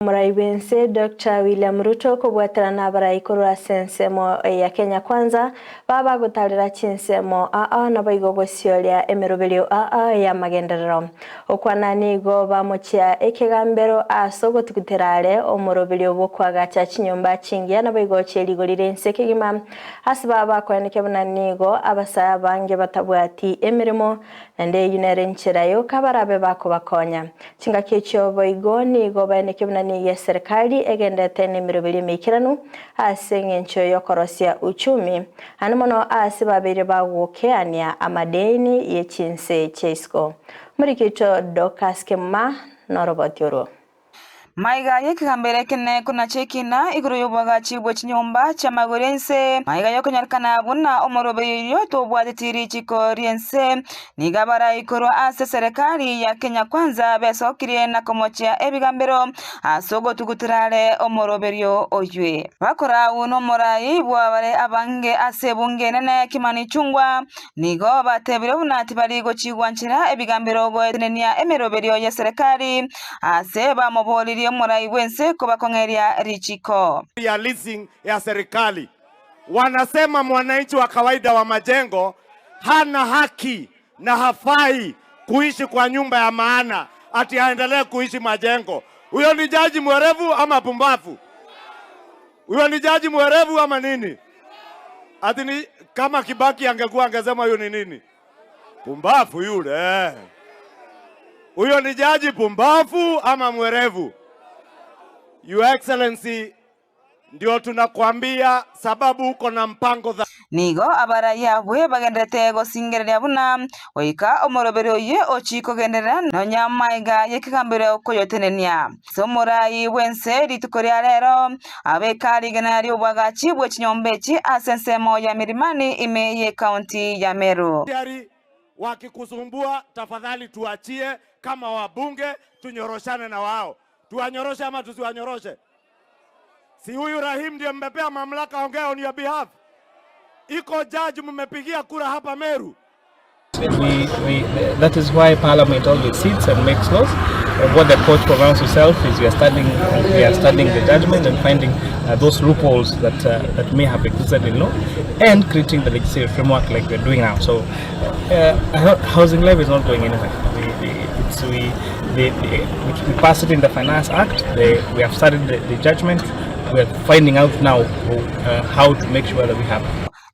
Omorai bw'ense Doctor William Ruto kobwaterana nabarai korwa ase ensemo ya Kenya Kwanza babagotarera chinsemo aa naboigo gosioria emeroberio aa y'amagenderero. Okwana nigo bamochia ekegambero ase ogotugutera are omoroberio bw'okoagacha chinyomba chingiya naboigo chie rigori ri'ense kegima ase babakoenekia buna nigo abasae abange batabwati emeremo Naende eyio nere enchera yoka barabe bakobakonya. Chingaki echio boigo nigo baenekia buna nigo eserekari egendete nemeroberi emeikeranu ase engencho y'okorosia uchumi, naende mono ase babeire bagokeania amadeni ye chinse chia isiko. Omoriki oito Dorcas Kemuma noroboti orwo. Maiga y'ekegambero ekenene konacha ekina igoro y'oboagachi bwe chinyomba chi'amagoro ense, maiga y'okonyarekana buna omoroberio oyio tobwateti richiko ri'ense, nigo abarai korwa ase eserekari ya Kenya Kwanza besokirie na komochia ebigambero ase ogotugutera are omoroberio oywe. Bakorau nomorai bw'abare abange ase ebunge enene Kimani Ichung'wa, Nigo batebire buna tibari gochigwanchera ebigambero goetenenia emeroberio y'eserekari, ase bamoboririe omorai bw'ense kobakong'eria richiko. Ya leasing ya serikali. Wanasema mwananchi wa kawaida wa majengo hana haki na hafai kuishi kwa nyumba ya maana ati aendelee kuishi majengo. Huyo ni jaji mwerevu ama pumbavu? Huyo ni jaji mwerevu ama nini? Ati ni kama Kibaki angekuwa angesema huyo ni nini? Pumbafu yule. Huyo ni jaji pumbafu ama mwerevu? Your Excellency, ndio tunakwambia sababu uko na mpango tha Nigo abarai abwe bagendererete gosingereria buna goika omoroberi oyio ochie kogenderera nonya amaiga y'ekegambero koyotenenia. Ase omorai bw'ense rituko ria rero, abeka rigena ri'oboagachi bwe chinyomba echi ase ensemo ya Milimani ime y'Ekaunti ya Meru. Wakikusumbua tafadhali tuachie kama wabunge tunyoroshane na wao. Tuwanyoroshe ama tusiwanyoroshe? Si huyu Rahim ndiye mmepea mamlaka ongea on your behalf? Iko judge mmepigia kura hapa Meru? We, that is why Parliament always sits and makes laws. And what the court pronounces itself is we are studying the judgment and finding those loopholes that may have existed in law, and creating the legislative framework like we're doing now. So, housing levy is not going anywhere. We passed it in the Finance Act. We have studied the judgment. We are finding out now how to make sure that we have.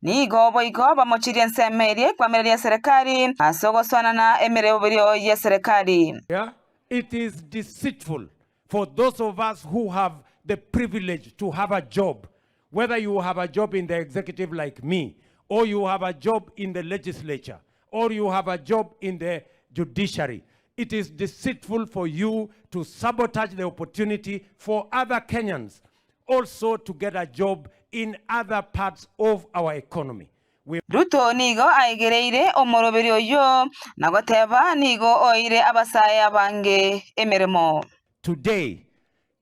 Nigo boigo bamochirie ensemo eria ekwamereria eserekari ase ogosoanana emeroberio y'eserekari. Yeah? It is deceitful for those of us who have the privilege to have a job, whether you have a job in the executive like me, or you have a job in the legislature, or you have a job in the judiciary. It is deceitful for you to sabotage the opportunity for other Kenyans also to get a job in other parts of our economy. We Ruto nigo aigereire omoroberi oyo na goteba nigo oire abasae abange emeremo. Today,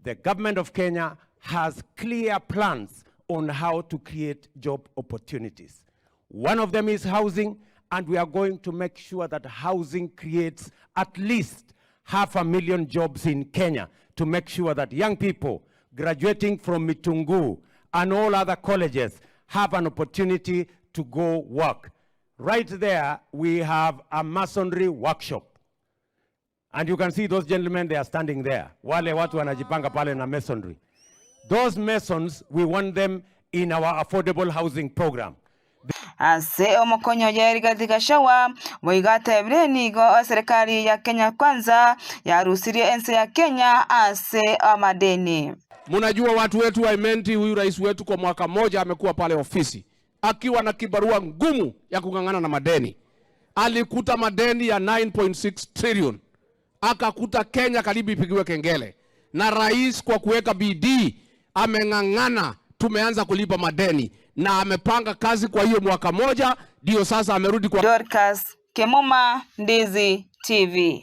the government of Kenya has clear plans on how to create job opportunities. One of them is housing, and we are going to make sure that housing creates at least half a million jobs in Kenya to make sure that young people graduating from Mitungu and all other colleges have an opportunity to go work. Right there, we have a masonry workshop. And you can see those gentlemen, they are standing there. Wale watu wanajipanga pale na masonry. Those masons, we want them in our affordable housing program. Ase omokonyo oye Rigathi Gachagua boigo atebire nigo eserikari ya Kenya Kwanza yarusirie ense ya Kenya ase amadeni. Munajua watu wetu wa Imenti, huyu rais wetu kwa mwaka mmoja amekuwa pale ofisi akiwa na kibarua ngumu ya kung'ang'ana na madeni. Alikuta madeni ya 9.6 trillion, akakuta Kenya karibu ipigiwe kengele, na rais kwa kuweka bidii ameng'ang'ana, tumeanza kulipa madeni na amepanga kazi kwa hiyo mwaka moja, ndio sasa amerudi kwa Dorcas Kemuma, Ndizi TV.